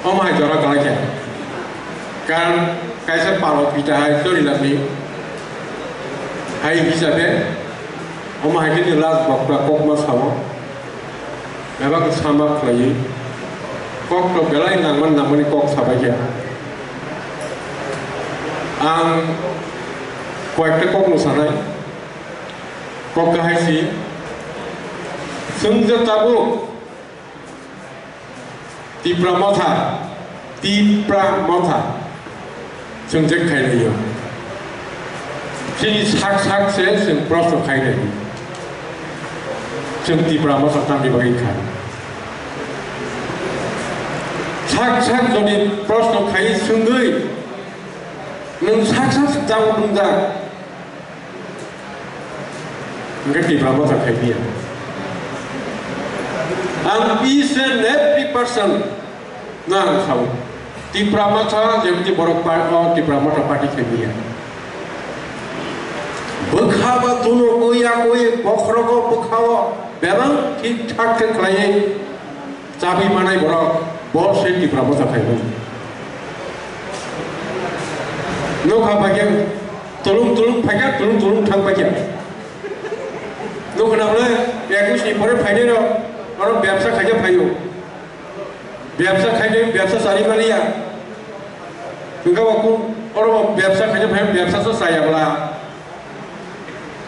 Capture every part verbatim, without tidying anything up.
Omo hai jora kwlai kha. Karon kaisa palo pita hai chori lami. Hai hisabe omo hai khe last bokra kokma sao. Bebak sama khlaiwi kok to belai nangman nangmani kok sabai kha. Ang koyekta kok no sanai. Kok kahai si. Chwng je tabuk Tipra Motha, Tipra Motha, chwng je khailaiyo. Chini sak sak se chwng proshno khailaiyo. Chwng Tipra Motha tamni bagwi khai. Sak sak jodi proshno khai swngwi, nwng sak sak jawab wngjak. Hingke Tipra Motha khai dia. Ang each and every person na ang sao. Tipra Motha jemti borok pa-, o Tipra Motha party khai dia. Bwkha ba tuno koi ya koi bokhorogo bwkha o bebak thik thak khe khlaiwi. Chabwi manai borok, bo se Tipra Motha khaimani. Nokha phaikhe tulung tulung phaikhe, tulung tulung thang phaikhe. Nokha nabole ekush ni pore phainai rok, oro bebsa khaikhe phaio. Bebsa khainai, bebsa chari maliya. Hingke bo ku-, oro bo bebsa khaikhe phai, bebsa so chaya bwla.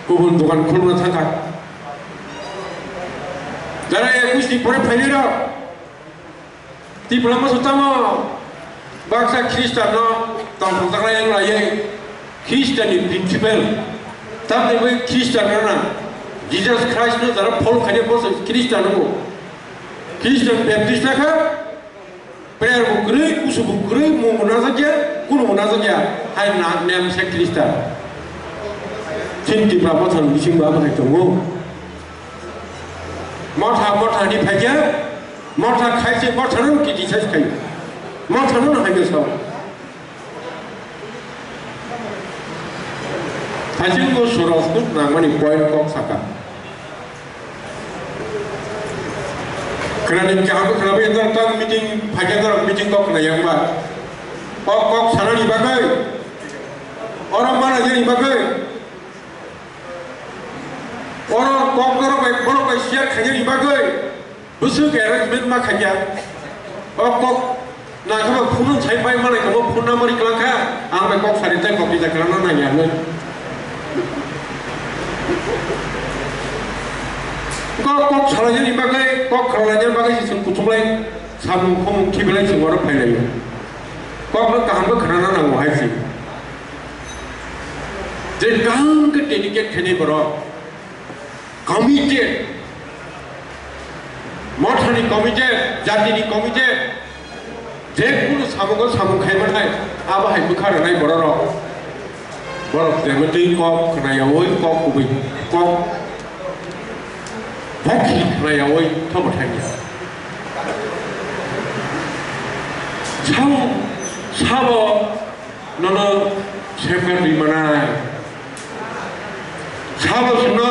Kubun dokan khulna thangkha. Jara ekush ni pore phainai rok. Tipra Motha tamo baksa Khristan no tongthokjaknai wng laiwi Khristan ni principle tamni bai Khristan no na Jesus Christ no jara follow khaina bo se Khristan no Khristan Baptist na kha prayer bo kwrwi kusu bo kwrwi mung bo najak ya kuno bo najak ya hai na nem se Khristan. Chini Tipra Motha ni bising bo abo hai tongo. Motha, motha ni phaikya, motha khaise, motha no kiti sai khai. Motha no hai sao. Thajing mo soros kut nangmani point kok saka. Khwnani kaham khwnabai, enter tang meeting, phaikya enter meeting kok khwnayang ba. Kok, kok sanani bagwi. Oro mana jani bagwi. Oro kok norok bai, borok bai share khainani bagwi bwswk arrangement ma khaikha. O kok nangkha ba phone sai pai manai tongo, phone number kwlangkha, ang bai kok sari tai kok bijak kwlangna nangya hinwi. Kok, kok salainani bagwi, kok khwlainani bagwi se chwng kuchuklai samung khumung khibilai chwng oro phailaio. Kokno kaham khe khwnana nango hai se. Je kaham khe dedicate khainai borok, committed, mothani committed, jatini committed, je kunu samungo samung khai manai, abo hai bwkha rwnai bororok. Borok jemon twi kok khwnayaui, kok kubui, kok bokhi khwnayaui thobo thangya. Sao, sabo nono safeguard ri manai. Sabo sino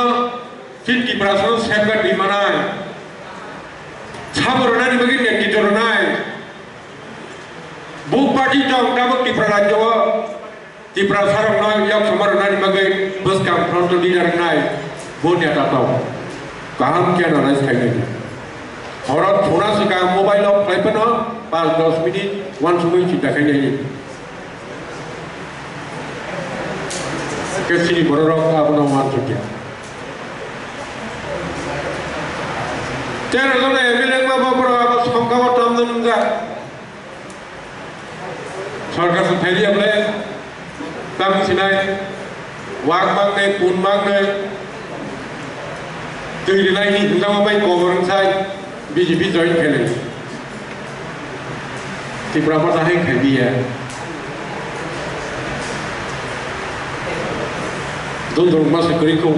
chini Tiprasano safeguard ri manai. Sabo rwnani bagwi netrito rwnai. Bo party tong tabuk Tipra rajyo o Tiprasarokno yaksama rwnani bagwi bwskang front leader wngnai bo neta tong. Kaham khe analyze khainai. Horo thuna swkang mobile off khlai phano panch dos minute uansugwi chinta khainai. Khe chini bororok abono uansukya. Tero jona M L A wngma bo borok abo songkha o tamjani wngjak. Sorkar se phaidi able tamo sinai wak mangnai, pun mangnai, twi rinai ni hinjama bai kobor wngsai B J P join khainai. Tipra Motha hai khai biya. Dundrung masa kwrwi kho.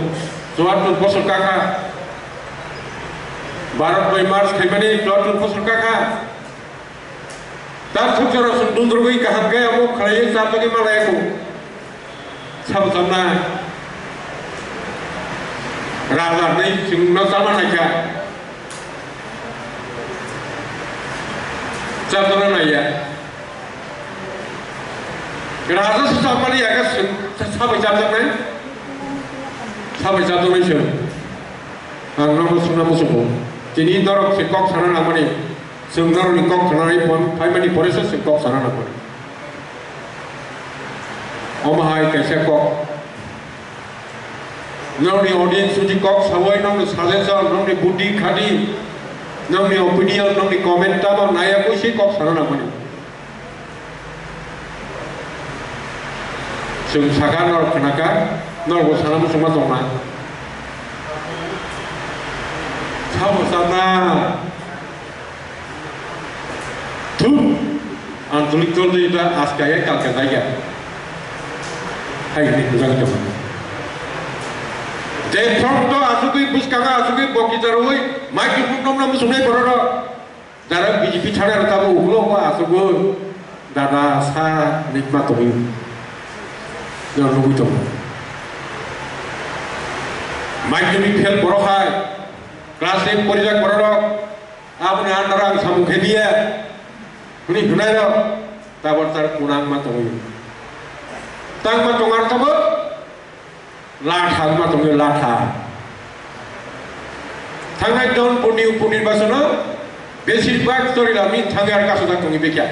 Chuattur bosor kakha. Bharat bai march khaimani chuattur bosor kakha. Tar thukjora sum dundrugwi kaham khe amo khlaiwi chapjagwi malai kho. Sabo chamnai. Raja hinwi chwngno chama naikha. Chapjana naiya. Raja se chapmani yaga se, se sabai chapjaknai? Sabai chapjaknai se. Ang nono sungna musugo. Tini norok se kok sana nangmani. Chwng norokni kok sana nai pon, phaimani pore se chwng kok sana nangmani. Omo hai kaisa kok. Nokni audience jodi kok sawi, nokni suggestion, nokni buddhi khadi, nokni opinion, nokni comment tamo naiya koi se kok sana nangmani. Chwng saka norok khnaka, norokbo sana muchungma tongna. Sabo sana. Thu, antolik tol de ita aska ya kalka jaya. Hai ni bujang jama. De front to asugui buskanga asugui boki jarui, microphone nomna musunai bororo. Jara B J P thana rata bo ulo ko asugui. Dada sa nikma tongui. Yo nugui tong. Madhyamik fail borok hai. Class eight porijak borok. Aboni andaro ang samung khe diya. Hwnwi hwnai rok tabor tar kunang ma tongwi. Tang ma tongar tabo latha ma tongwi latha. Thangnai don pundi upuni basono besir bak tori lami thangar kaso dak tongwi bekya.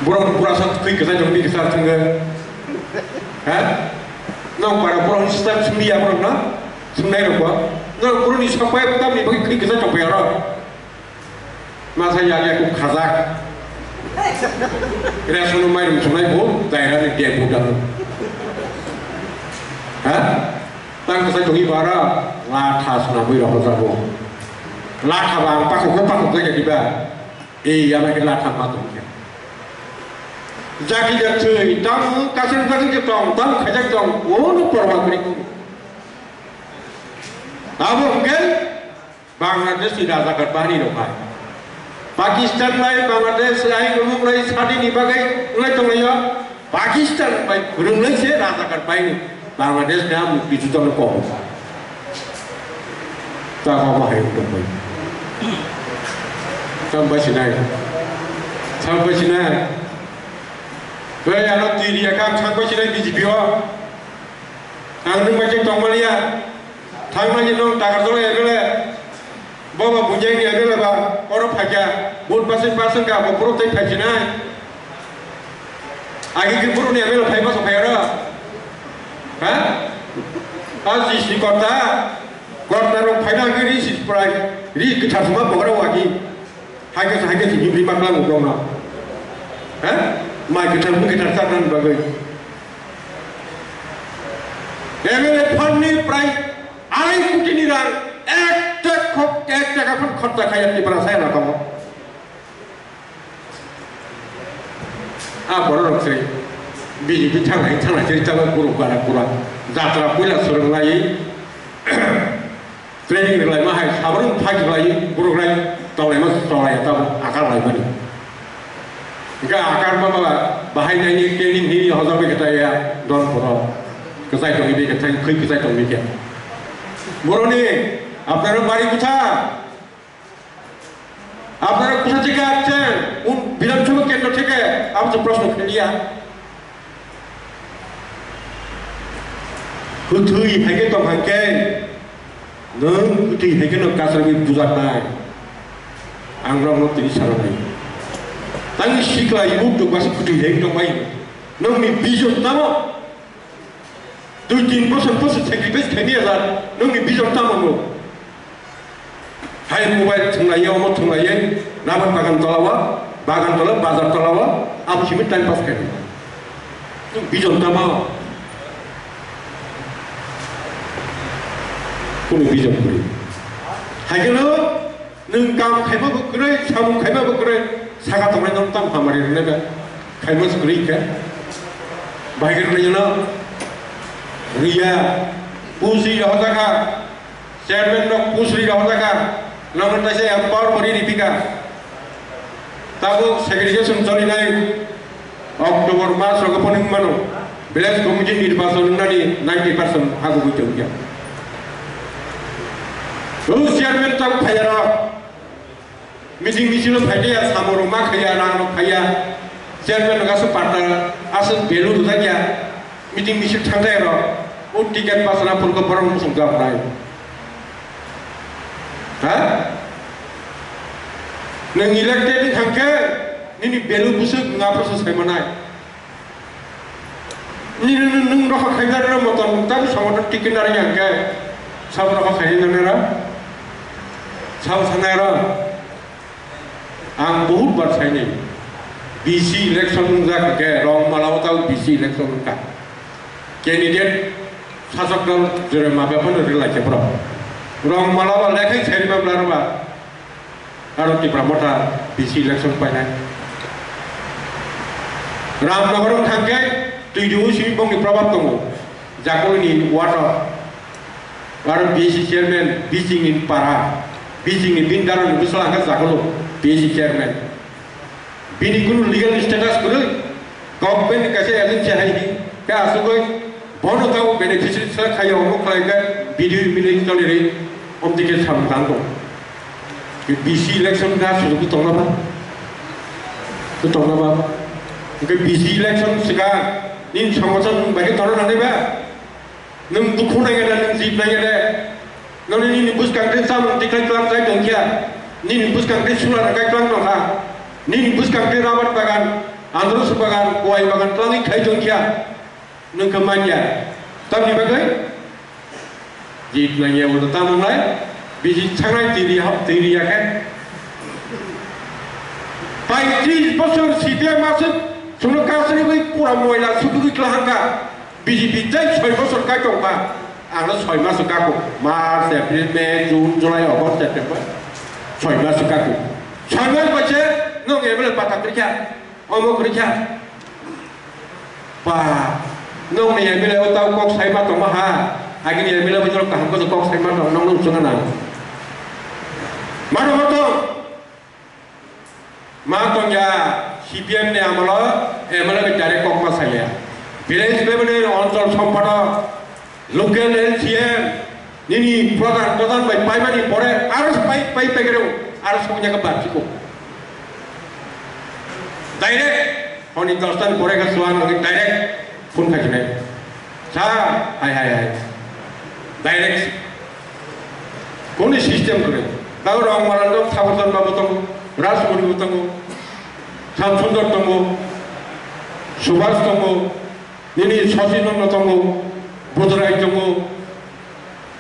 Borok bura sa khwi kwchai tong bi kwchar thangwi. Ha? Nong para borok ni start sumli ya borok no. Sungnai rok bo. Nong borok ni sapai tam ni bagwi khwi kwchai tong pai aro. Masa ya ya ku khajak. Ration mai rung sunai bo daira ni dia budang. Ha? Tang kwchai tong bi bara la tha suna bui rok jabo. La tha ba pakok pakok jai diba. Ei, ama khe latha ma tong khe. Jati jak thwi, tamo kasing jagwi je tong, tamo khajak tong, ono porma kwrwi kung. Abo hwnkhe Bangladesh ni rajakar bahari rok hai. Pakistan lai Bangladesh lai umung lai sadi ni bagwi wngwi tonglaio. Pakistan bai kwrwnglaise rajakar baini Bangladesh ni amung kichu tongwi kok. Ta kok bahai tongwi. Tam bai sinai. Tam bai sinai. Bai ano twi riya kam sam bai sinai B J P o. Ang nwng bai tongmaliya. Thangmani nwng Takarjala M L A. Bobo bunjai ni M L A ba oro phaikha, vote basing basing ka bo phuru tei phaisinai. Agi khe phuru ni M L A phai masa phai aro. Ha? A jis ni kota, kota rok phaina agi ri sis prai, ri kwthar suma bogra wagi. Hai khe hai khe ni bri makla mu dong na. Ha? Mai kwthar mu kwthar sa nan bagwi. M L A fund ni prai arai koti ni rang ek tak khok ek taka phun khorcha khaya Tiprasa elaka o. A borok rok se B J P thanglai thanglai se chalo guru bara gura jatra puila swrwng lai training rwlai ma hai sabrung phai lai borok lai tawlai ma tawlai ta akar lai mani. Ga akar ma ba bahai nai ni training ni hojak bai kata ya don poro. Kasai tong ni kata khoi kasai tong ni kya. Boroni apnaro bari kutha. Apnara kutha theke aschan, un Bidhan Sabha kendro theke, abo se proshno kheliya. Kwthwi hai khe tong hai khe, nwng kwthwi hai khe no kasarwi bujaknai. Ang norokno tini sananai. Tangni sikla ibu tuk basi kwthwi hai tong bai. Nwng ni vision tamo? Dui tin bosor bosor sacrifice khaimya jar, nwngni vision tamo no? Hai mobile thwnglaiya, omo thwnglaiya, rubber bagan tolao, bagan tolao, bazar tolao, abo simi time pass khaimya. Nwng vision tamo? Kunu vision kwrwi. Hai kheno Nwng kam khaima bo kwrwi, samung khaima bo kwrwi, saka tongnai no tam hamari rwnai ba. Khaima se kwrwi khe. Bahai khe rwnai no. Riya, pusri rohojaka, chairman no pusri rohojaka, nono taisa empower bori ripika. Tabuk segregation cholinai. October mas rogo pono wngmano, village committee nirbachon wngnani ninety percent hagugwi tongkha. O chairman tabuk phaiyarok, Meeting misil o phai ya, samung rok ma khaiya, rang rok phaiya. Chairman rok aswk patta, aswk value rwjak ya. Meeting misil thang jai rok. O ticket bachana phuru khe borok muchung jok nai. Ha? Nwng elected wng thang khe nini value bwswk wng aphuru se sai manai. Nini nwng rokha khainai rok motom tamo sango ticket nari yang khe sabo rokha khainai nani rok. Sabo sanai rok. Ang bahut bar saini, B C election wngjak hwnkhe Rongmala o tamo B C election wngkha. Candidate sasok dol jore ma bepano rilai khe borok. Rongmala ba lekhai saini ma bwlarok ba. Aro Tipra Motha B C election painai. Ramnagar wng thang khe twi diu simi bongni probab tongo. Jakolni water. Aro B C chairman, bisingni para, bisingni bini darani bwsala hwnkhe Jakolo, B C chairman. Bini kunu legal status kwrwi, government ni kaisa agency hai di, khe asugwi bono tamo beneficiary select khaiya omo khlai khe B D O M L A ni choli ri, omtwi khe samung tang tong. B C election kha sujuk tongna ba? Tongna ba? Hwnkhe B C election swkang nini songboson bai khe tongna nangnai ba? Nwng dukhu nai ya de, nwng jib nai ya de. Noni nini bwskang tei chamung tikhlai tlang chai tong kha. Nini bwskang tei sula rwkai tlang tong kha. Nini bwskang tei rabar bagan, androsu bagan, kuai bagan tlangwi khai tong kha. Nwng khe man ya. Tamni bagwi? Jib nai ya, ulo tamo lai. Bisi changnai twi ri hap, twi ri ya khe. Paitris bosor C P M aswk chwngno kasariwi pura moila sutugwi twla hangkha. B J P tei soi bosor kai tongkha. Ang no soi maso kako. March, April, May, June, July, August, September. Soi maso kako. Soi mas bai se nwng M L A pata kwrwi kha. Omo kwrwi kha. Ba, nwng ni M L A o tamo kok sai ma tongma ha. Agini M L A bo jora kaham ko kok sai ma tong, nwng nwng chunga na. Mano mo tong. Ma tongya C P M ni amolo M L A bai direct kok ma saya. Village level ni onchol sompado, local L C M, nini pradhan pradhan bai paimani pore aro pai pai pai gero aro songya ka barchiko. Direct honi dos tan pore ka suan lagi direct phone khai jinai. Sa, hai, hai, hai. Direct. Koni system kore. Tao Rongmala no Thakurjan Babu tongo, Rajmoni bo tongo, Samsundar tongo, Subhas tongo, nini Sachin Nanda tongo, Budrai tongo,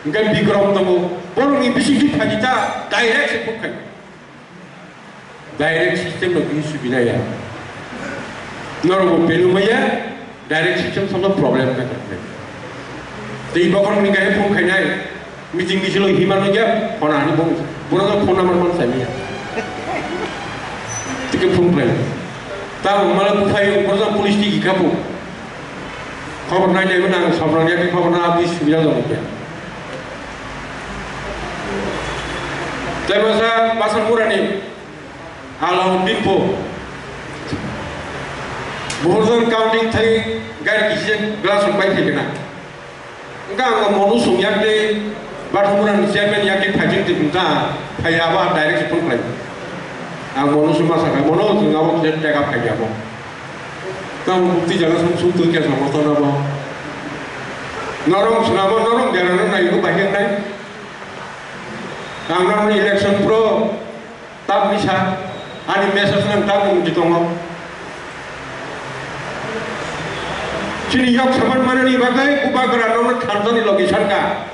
hingke Bikram tongo. Borok ni bising di phani ta direct se phone khai. Direct system no bini subida ya. Norok bo pelu maya, direct system sono problem ka khe. Tei bokhorok ni khe phone khainai, meeting ni silo hima no ya, phone ani bong, bono no phone number man sai ya. Tike phone khlai. Ta mala buphai, bono police tiki kapu. Khobor nai nai mano ang, sobrang yakni khobor na abdi subida dong khe. Tei masa, masa murani, Alauddin po. Buhurjan counting thai gari kisi glass rok bai thai kena. Engka ang monu sung yakni, Bathumura ni chairman yakni phaijing twi ta, phai abo direct phone khlai. Ang monu sung masa khlai, monu sung abo kisa tega phai abo. Tamo bukti jaga sung sung twi kya sama tona bo. Norong swnamo, norong derano nai ko bahir nai. Ang nang election pro, tab misa, ani message nang tab mung di tongo. Chini yok saban manani bagwi bubagra norok thansa ni logi sarka.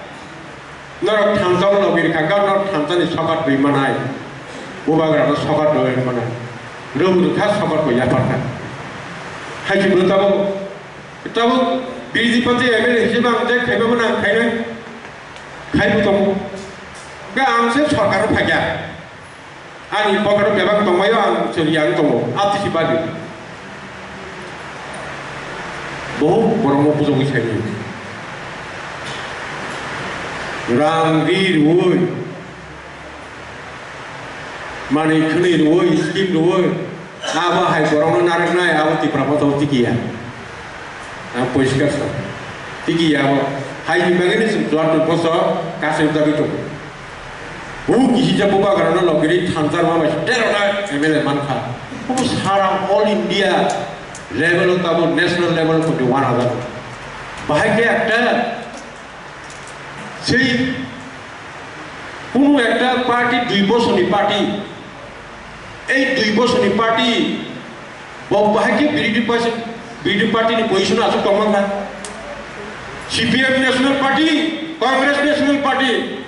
Norok thansa o logi rikha, norok thansa ni sokat bwi manai. Bubagra no sokat bwi manai. Rwng rwkha sokat bwi yapar kha. Hai chibro tabuk, tabuk B J P T M L A hisabe ang je khaiba mano ang khainai. Khaibo tongo. Ga ang se sorkar o phaikha. Ani pocket o bebak tongbaio ang chwrwi ang tongo. Abtisi bali. Bohuk borokno bujogwi saimani. Rang ri rwui, manwi khwnwi rwui, scheme rwui, abo hai borokno narwknai, abo Tipra Motha o tikiya. Ang poriskar sa. Tikiya abo. Hai ni bagwino chwng chwla twi boso kasui dagwi tongo. Buh kisijak bubagrano logiri thansa rwma bai tero ta M L A mankha. Obo sara all India level o tamo national level o tongdi one hazar. Bahai khe ekta sei kunu ekta party dui bosorni party, ei dui bosorni party bo bahai khe B D P party, B D P party ni position aswk tongmangkha. C P M National Party, Congress National Party,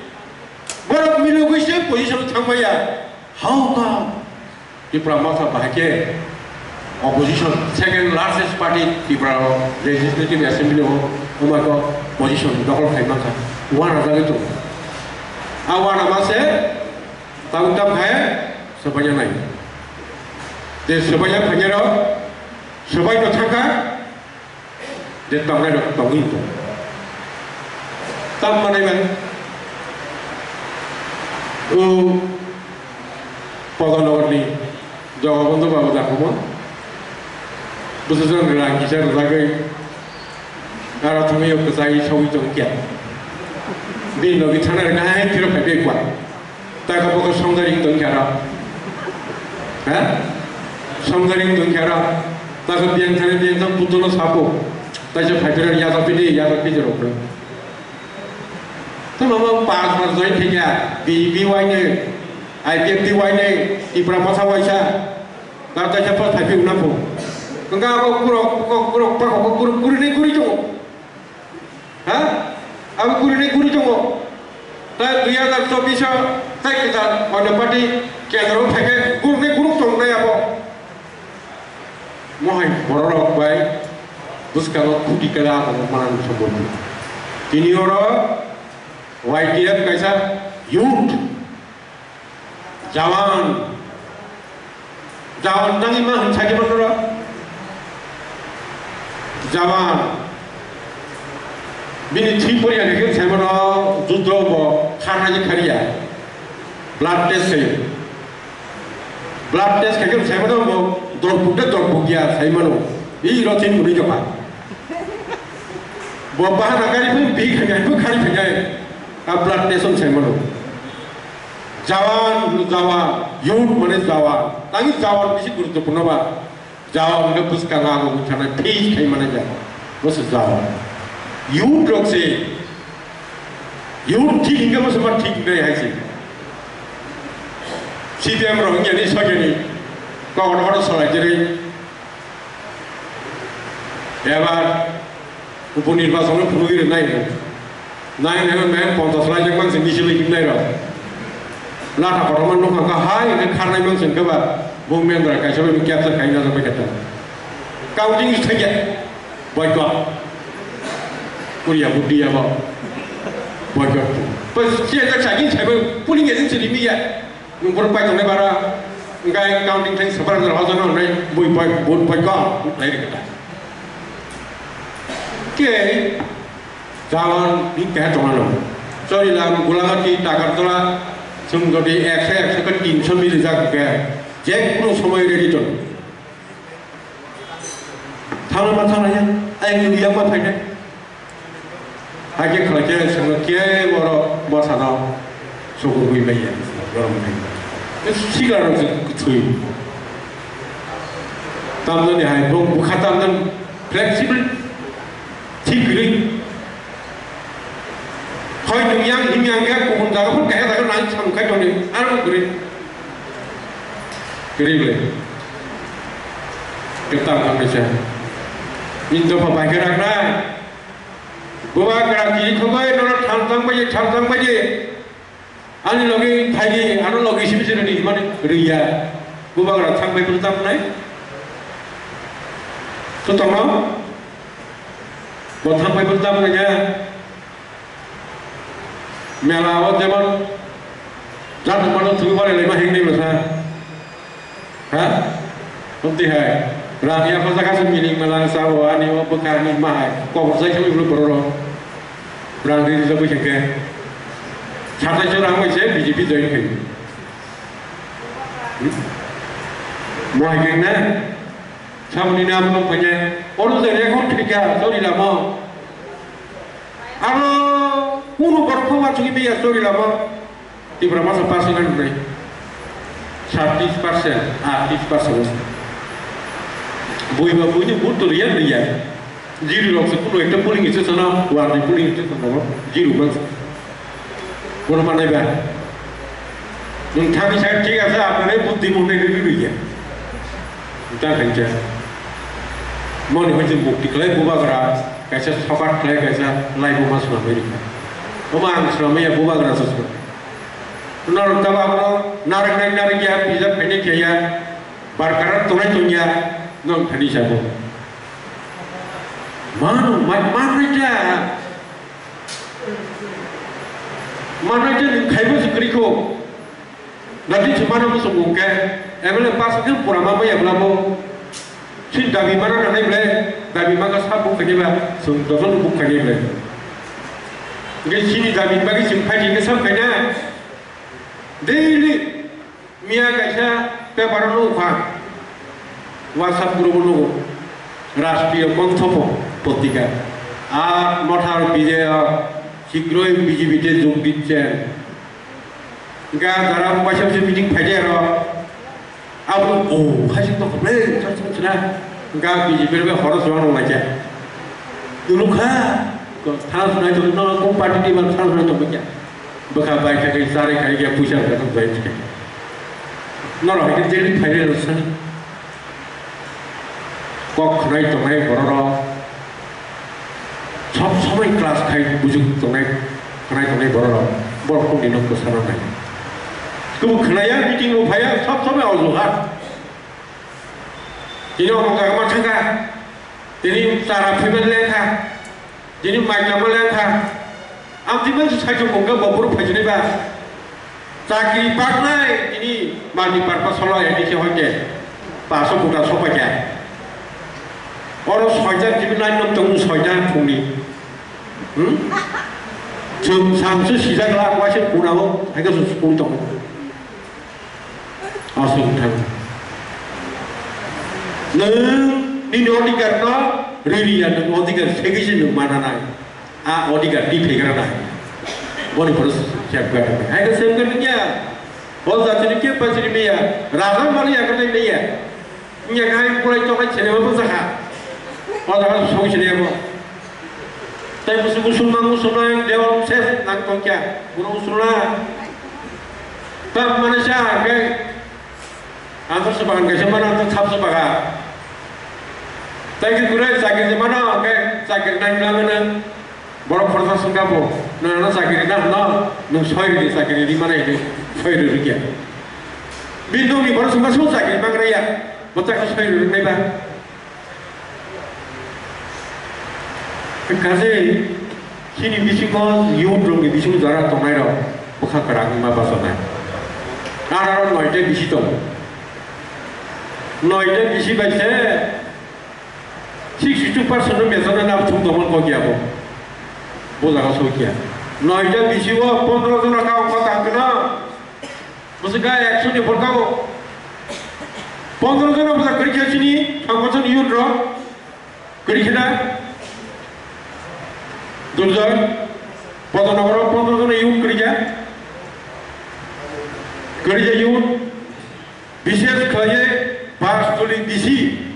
borok milogwi se position thangmaya. How come? Tipra Motha bahai khe opposition second largest party Tipra o legislative assembly o omo ko position dokhol khai mankha. Wana jagwi tongo. A wana ma se tang tam khai swbaina nai. Je swbaina phanya rok swbai no thangkha. Je tongnai rok tongwi tong. Tam manai bai. O Podonogorni Jogobondhu Babu Dakumo. Bwsajwk rang kisa rwjagwi. Aro thangwi o kwchai sawi tong kya. Bini logi thana rwkha hai thiro phaibai kwa. Taka boko songjaring tong kya ro. Ha? Songjaring tong kya ro. Taka biyang thani biyang thang putulo sapo. Taisa phaitara yada pidi, yada pidi rok. Tamo mo pas pas join thikya. B J P waine, I P F T waine, Tipra Motha waisa. Taisa pas thaipi unapo. Kanga abo kurok, kurok, kurok, kurok, kurok, kurok, kurok, kurok, kurok, Ha? Abo gurine guri tongo. Tai dui hazar chobbish o tai kwtal onno party kendro theke gurine guruk tongnai abo. Mohai bororok bai bwskango khuti kala abo manang sombol. Tini oro Y T F kaisa youth Jawan. Jawan tangwi ma hwn sakhe mano ro? Jawan. Bini thwi poriya khe sai mano juddo bo kharnai khariya. Blood test khayo. Blood test khaikhe sai mano bo dorpuk de dorpuk ya sai mano. Bi ro thin muni jokha. Bo bahana kari pun bi khagai pun khari khagai. A blood test on sai mano. Jawan, jawan, youth mane jawan. Tangwi jawan bisi guruttopurno ba. Jawan hwnkhe bwskango ang wngwi thanai, face khai mane ja. Bo se jawan. Youth rok se, youth thik hwnkhe bo se ma thik hwnkhe hai se. C P M rok wngya ni sokya ni. Kokno kono salai jerwi. Ebar uponirbachon no phunugwi rwnai hwnkhe. Nai nai nai ponchas lai jak mansi misil himnai rok. Latha kotorma nukha kha hai hwnkhe kharnai mansi hwnkhe ba bo mendra kaisa bai capture khai na jakbai kha ta. Counting is thangya. Boycott. Kuriya budi abo. Boycott. Pas siya jak sagin saibo polling agency rimiya. Nwng borok pai tongnai bara, hwnkhe counting thai swprak jora hojono hwnwi bui pai, vote pai kok, hwnwi khlai rwkha ta. Khe, jawan ni keha tongmano. Chorilam, Gulagati, Takartola, chwng jodi ekso, ekso khe tinso mili jak hwnkhe, je kunu somoy ready tong. Thangna ma thangna ya, ayang nung yak ma phaina. Hakhe khlai khe sengno khe borok bwsano sukur hui bai ya, borok bai. Sikla rok se kthwi. Tamjani hai, bo bwkha tamjani flexible, thik kwrwi. Hoi nung yang him yang khe kubun jaga phun kaisa jaga nang sam khai tongdi, aro kwrwi. Kwrwi ble. Kwtam kang kaisa. Nini dopha bai khe raknai. Bubagra kiri khogoi nono thamsang bai, thamsang bai. Ani logi phaidi, ano logi simi simi ni himani riya. Bubagra thang bai pun tam nai. To tongno. Bo thang bai pun tam nai ya. Mela o jemon jat mano thwi bare le ma hing ni bwsa. Ha? Hwmti hai. Rang ya pha jaka se miling mela sa o ani o bwkha ni ma hai. Kobor jai khe bro bro ro. Rang ri ri jagwi khe. Satai se rang bai se B J P join khai. Hmm? Mo hai khe na. Samuni na mo phanya. Oro je record thika sorry la mo. Aro kunu borok kho ma chugui biya story lama. Tipra masa pass wngna nai. Satis percent, atis percent. Bui ba bui ni vote to riya riya. Zero rok se kuno ekta polling station no, one ni polling station no, zero man. Kono manai ba. Nwng thani side thik ase, apnare buddhi mone riya. Jang khaincha. Moni hoi je mukti khlai bubagra, kaisa sokat khlai, kaisa lai buma swnamwi rikha. Omo ang swnamwi ya bubagra se swnam. Norok tabo abono narwknai narwkya, pijak phainai khaiya, barkar tongnai tongya, nwng thani sabo. Mano, ma-, manai ta. Manai ta nwng khaibo se kwrwi kho. Dati se mano muchung khe, M L A pass khe pura ma maya bla bo. Chini dabi mana nanai ble, dabi maka sa buk khaini ba, chwng jotono buk khaini ble. Hingke chini dabi bagwi chwng phaidi hingke sam khaina. Daily miya kaisa paper o nukha. WhatsApp group o nugo. Rashtriya Mantha Patrika. Ar Mothar Bijoy, shigroi B J P te jog dicchen. Hingke jara waisa waisa meeting phaidi aro. Abo, o, haising tongkha ble, chak chak china. Ga B J P rok horo chuang rok laikha. Nukha, thang sunai tong, no, ko party ni ba thang sunai tong kya. Bwkha bai kha kai, chari khai kya, puisa kha tong bai kha. Norok hai khe jeli phai rw sani. Kok khwnai tongnai borok rok. Sob somoi class khai bujuk tongnai, khwnai tongnai borok rok, borok kok ni nok bwsano nai. Kubun khwnaya, meeting o phaya, sob somoi ojuhat. Tini omo kagama thangkha, tini chara phaima lengkha, tini mai tangma lengkha. Amtwi mansi saichung kongkha bo borok phaijinai ba. Chakri baknai tini mani parpa solo ya ni se hoite. Paso kuta sopa kya. Oro soita tini nai nom tong soita phungni. Hmm? Chwng samsu sijak la kwa se kuna o, hai ka su school tong. Aswk thang. Nwng nini odhikar no riri ya, nwng odhikar segwi se nwng mana nai. A odhikar twi phaigra nai. Boni pore safeguard nai. Hai khe safeguard nai ya. Bo jati ni khe pachiri meya. Raja mani ya khe meya. Nya khe hai kulai toknai chene bo jakha. O jaga song chene bo. Tai musu-, musulman, musulman, dewa ses nang tongkya. Boro musulman. Tam mana sa khe. Ang khe sebagan kaisa mana ang thap sebaga. Tai khe kurai chakri je mana khe chakri nang lamana. Borok khoroksa swngkha bo, "Nwng ano chakiri na hwno? Nwng soi rwdi, chakiri ri mano," hinwi soi rw rwkya. Bini nokni borok swngkha, "Sobo chakiri mangraya?" Bo chakha soi rw rwnai ba. Kaje chini bisingo youth rokni bisingo jora tongnai rok bwkha kwrang wngma bachonai. Aro noita bisi tongo. Noita bisi bai se Sixty two percent no mejor na thum tongmani kok ya bo. Bo jaga soi kya. Noita bisi o pondro jona ka ongkha tang kena. Bwswk ka ekso ni borka o. Pondro jona bwsa kwrwi khe chini thangmachani youth rok. Kwrwi khe na. Durjoy. Podonogoro pondro jona youth kwrwi khe. Kwrwi khe youth. Bishes khlaiwi Bastuli bisi,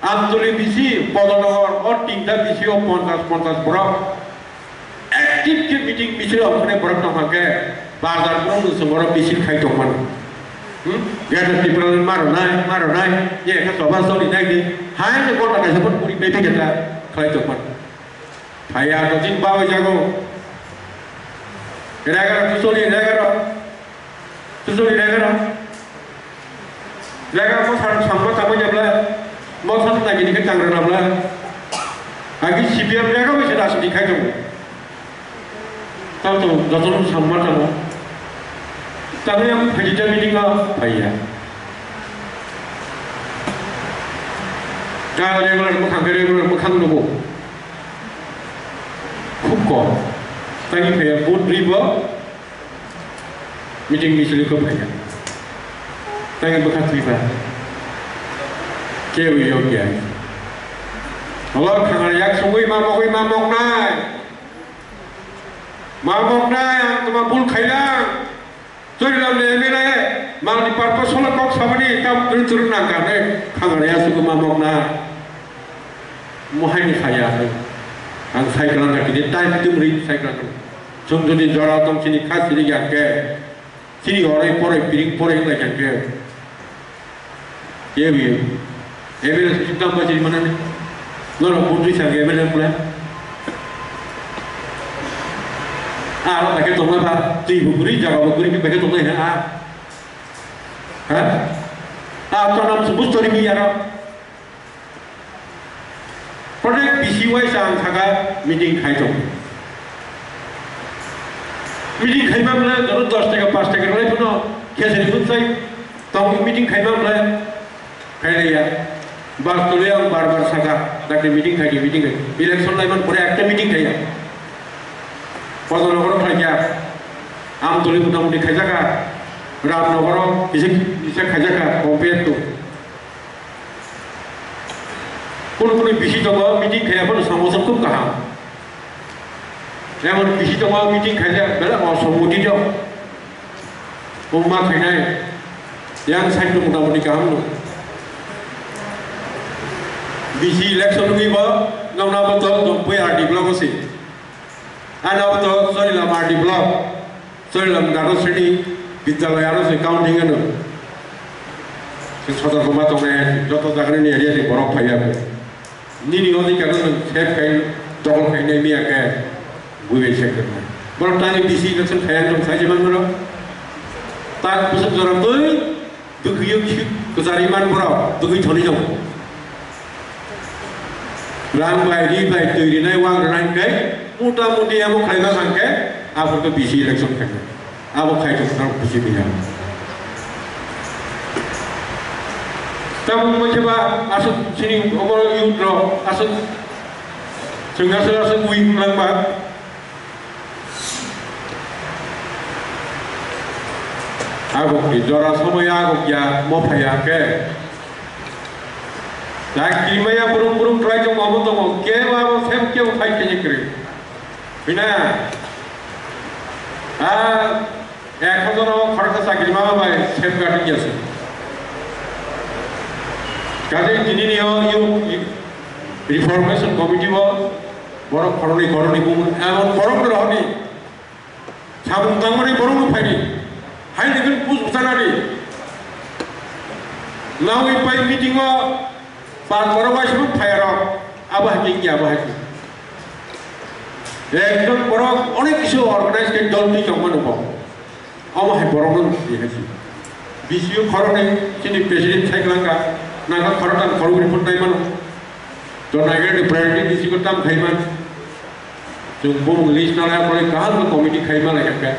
Amtuli bisi, Podonogor, o tinta bisi o ponchas ponchas borok active khe meeting misil rok khwnai borok tongkha khe bazar borok ni chwng oro misil khai tongmani. Hmm? Greater Tipraland ma rwnai, ma rwnai, ye khe choba choli nai di, hai ni gota kaisa phano puri pai phai khe ta khlai tongmani. Phaiya to chini bagwi jago. Rega rok, chusoli rega rok. Chusoli rega rok. Rega mo sar samma tamo jabla. Mo sar na gini ke tangra nabla. Agi C P M rega mo sida sidi khai tongo. Tamo to jotono samma tamo. Tamo yang phajita meeting o phaiya. Ka regular mo khang regular mo khang nugo. Khub kom. Tani phaiya vote ribo meeting misil ko phaiya. Tani bwkha twiba. Kewi yokya. Olo khana yak sungwi ma mogwi ma moknai. Ma moknai ang tuma bul khailang. Chorilam ni M L A multipurpose holo kok sabani tam turu turu nang kane khangari asuk ma mok na. Mohai ni saya. Ang cycle na kini time tum ri cycle. Sung jodi jora tong chini khas ri yang ke. Chini orai porai piring porai ngai yang ke. Ye bi. M L A sujud tam bajiri mana ni. Noro buntu sang M L A pula. Ah, pakai tong apa? Tui bukuri jaga bukuri ke pakai tong ha. Ha? Ah, to nam sebut story bi yara. Project B C Y sa ang saka meeting khai tong. Meeting khai mamle, joro dos taka, pas taka rwlai phano, khesari phun sai, tong meeting khai mamle, khai ya. Bas tuli ang bar bar saka, dakti meeting khai, meeting khai. Election lai man pore ekta meeting khai ya. Kodonogoro khai ya. Amtuli motamuti khai jaka, Ramnogoro, isik, isik khai jaka, compared to. Kunu kunu bisi tongo, meeting khaiya phano samosok khub kaham. Emon bisi tongo, meeting khaiya, bela osomoti do. Buma khainai, yang side no motamoti kaham no. Bisi election wngwi bo, nokna bo to, to, R D block o si. Ano to, sorry, lama R D block. Chorilam Dado Sreni Vidyalaya aro se counting ano. Se sodor koma tongnai joto jagani ni area ni borok phaiya ko. Nini odhikar no save khai, dokol khai nai miya khe, bui bai save khai. Borok tani B C election khai ang tong sai je man borok. Tak pusuk jora bui, Dukhuyo khi kwchari man borok, dukhwi thoni jong. Rang bai, ri bai, twi rinai, wang rinai hwnkhe, muta muti abo khlaima thangkhe, aphurkhe B C election khainai. Abo khai tongkha B C biha. Tabuk moikheba aswk chini obo youth rok, aswk chwng aswk aswk weak wngma. Agok ni jora somoi agok ya mo phaiya khe. Chakri maya burung burung khlai tong abo tongo. Ke abo sem ke phai khe kri. Bina. A ek hajar o khoroksa chakri ma bai sem gati ya se. Kaje tini ni o yu reformation committee o borok khoroni khoroni bumung emon borok rohoni. Samung tangmani borokno phaidi. Hai nigwin push bwchanadi. Nawi pai meeting o pan borok waisuk phayarok. Abo hai khe abo hai khe. Ekdom borok onek kisu organize khe dol twi tongmani bo. Abo hai borokno twi hai si. B C U khoroknwi chini president sai kwlangkha. Nangkha khoroktham khoroknwi phuntai mano. To naikhe ni priority ni siko tam khaiman. Chwng bumung list nalai, aphuru kaham khe committee khai malai kha khe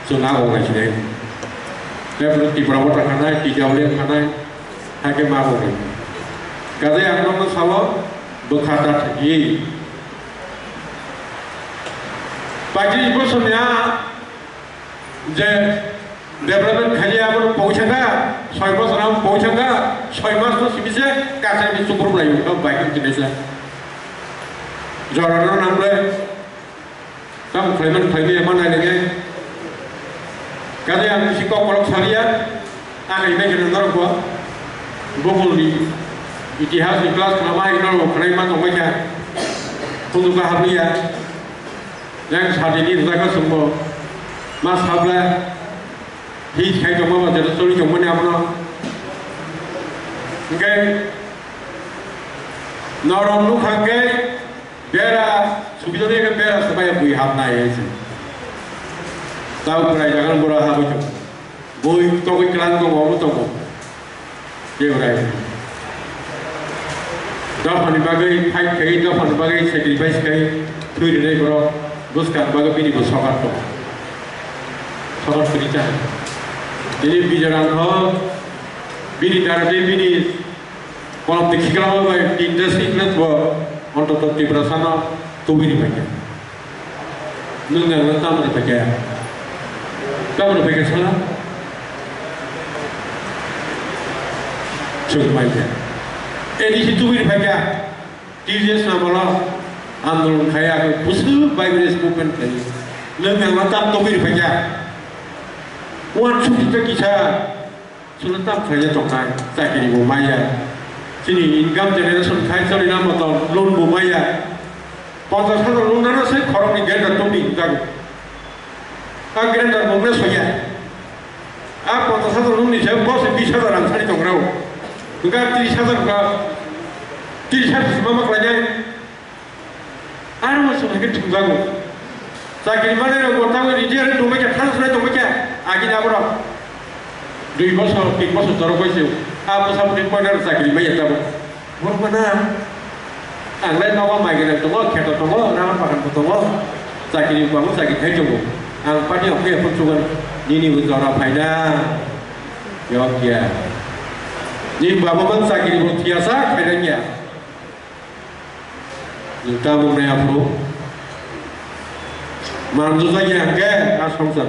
chwng a ong lai sinai. Tei aphuru Tipra Motha khanai, Twijauli khanai, hakhe ma ong lai. Kaje ang nokno sao, bwkha ta thangwi. Paitris bosorni a je development khailiya, abo poisa kha, soi bosor abo poisa kha, soi mas no simi se kasai ni chukruk lai wngkha, bai khe tini se. Jora no nang le, tamo khlai man khlai ya, ma nai le nge. Kade ang si kok kolok saliya, ang ibai khe nang norok bo. Bokol ni itihas ni class khna ma hai norok khnai ma tong bai kha. Phunuk ka habliya. Yang sadi ni rwjak kha chwngbo. Ma sabla. Hi khai tongma ba jeta choli tongmani abono. Hingke norok nukha hingke bera subidoni hingke bera sabai bui hapnai hai se. Tau bwrai jagan bora haboi tongo. Bui togoi klan tongo, obo tongo. Kebrai. Dophani bagwi fight khai, dophani bagwi sacrifice khai, thwi rwnai borok bwskang bagwi bini bo sokar tong. Sokar kwrwi cha. Tini Bijoy Rangthor, bini dara tei bini kolom twi khiklama bai tin ta six lakh bo ontoto Tiprasano tubui ni paikha. Nwng ang no tamo rw phaikha? Tamo rw phaikha sala? Chwng paikha. A D C tubui rw phaikha. T J S na bolo andolon khai, ako bwswk bai res movement khai. Nwng ang no tam tubui rw phaikha? Uansuk kisa, chwla tam khlaina tongkha, chakri bo maya. Chini income generation khai choli na moto loan bo maya. Ponchas hajar loan nana se khorokni grinder tongni hinjago. A grinder bo mle soya. A ponchas hajar loan ni se bosi bis hajar rang sari tongrao. Ga tris hajar ga tris hajar sima maklainai. Aro mo sumai khe thumjago. Chakri manai rok bo tamo retire tongbai kha, thang sunai tongbai kha, agini aborok dui bosor, tin bosor jorok bai se, a bwsa bwtwi koinaro chakri maya tamo. Borok mana, ang lai nogo mai gwnang tongo, kheto tongo, rang bagan bo tongo, chakri bo ang chakri khai tongo. Ang party rok khe phone sugan, nini bo jora phaina, yok ya. Ni baba man chakri bo thiyasa khairang ya. Ni tabuk nai aphuru. Manjujak ya hwnkhe a songsar.